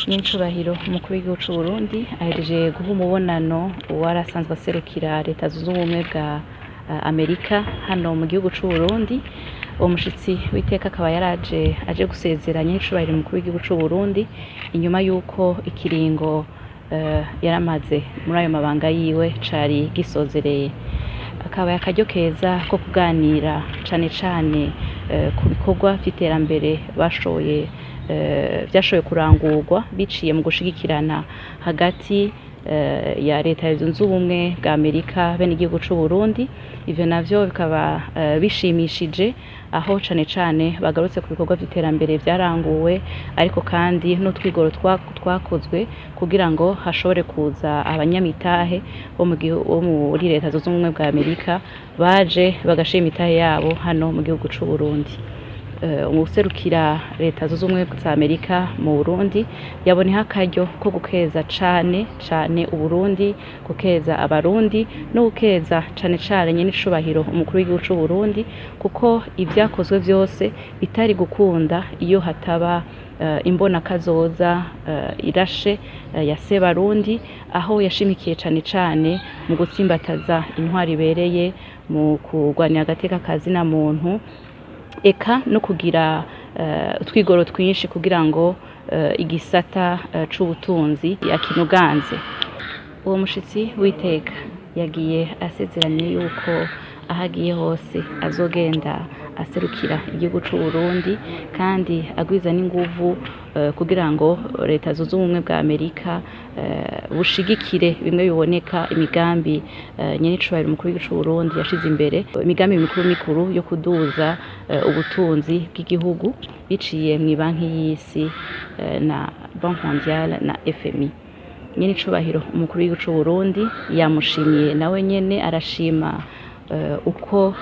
Nyenicubahiro umukuru w'igihugu c'Uburundi ahejeje guha umubonano uwari asanzwe aserukira Leta Zunze Ubumwe bwa Amerika hano mu gihugu c'Uburundi. Uwo mushitsi w'iteka akaba yaraje aje gusezera nyenicubahiro umukuru w'igihugu c'Uburundi inyuma yuko ikiringo yaramaze muri ayo mabanga yiwe cari gisozereye. Akabaye akaryo keza ko kuganira cane cane ku bikorwa vy'iterambere bashoboye vyashoboye kurangurwa biciye mu gushigikirana hagati ya Leta Zunze Ubumwe bwa Amerika be n'igihugu c'Uburundi. Ivyo navyo bikaba bishimishije, aho cane cane bagarutse ku bikorwa vy'iterambere vyaranguwe, ariko kandi n'utwigoro twakozwe kugira ngo hashobore kuza abanyamitahe bo muri Leta Zunze Ubumwe bwa Amerika, baje bagashira imitahe yabo hano mu gihugu c'Uburundi. Uwuserukira Leta Zunze Ubumwe za Amerika mu Burundi yaboneyeho akaryo ko gukeza cane cane Uburundi, gukeza Abarundi no gukeza cane cane nyenicubahiro umukuru w'igihugu c'Uburundi, kuko ivyakozwe vyose bitari gukunda iyo hataba imbonakazoza irashe ya Sebarundi, aho yashimikiye cane cane mu gutsimbataza intwaro ibereye, mu kurwanira agateka ka zina muntu, eka no kugira utwigoro twinshi kugira ngo igisata c'ubutunzi yakinoganze. Uwo mushitsi w'iteka yagiye asezeranye yuko aho agiye hose azogenda aserukira igihugu c'Uburundi, kandi agwiza n'inguvu kugira ngo Leta Zunze Ubumwe bwa Amerika bushigikire bimwe biboneka imigambi nyenicubahiro umukuru w'igihugu c'Uburundi yashize imbere, imigambi mikuru mikuru yo kuduza ubutunzi bw'igihugu biciye mw'ibanki y'isi na Banque Mondiale na FMI. Nyenicubahiro umukuru w'igihugu c'Uburundi yamushimiye, nawe nyene arashima uko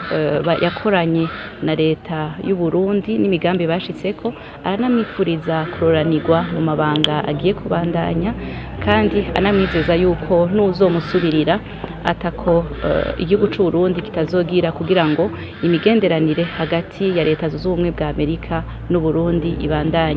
yakoranye na Leta y'Uburundi n'imigambi bashitseko, aranamwifuriza kuroranirwa mu mabanga agiye kubandanya, kandi anamwizeza yuko n'uwuzomusubirira atako igihugu c'Uburundi kitazogira kugira ngo imigenderanire hagati ya Leta Zunze Ubumwe bwa Amerika n'Uburundi ibandanye.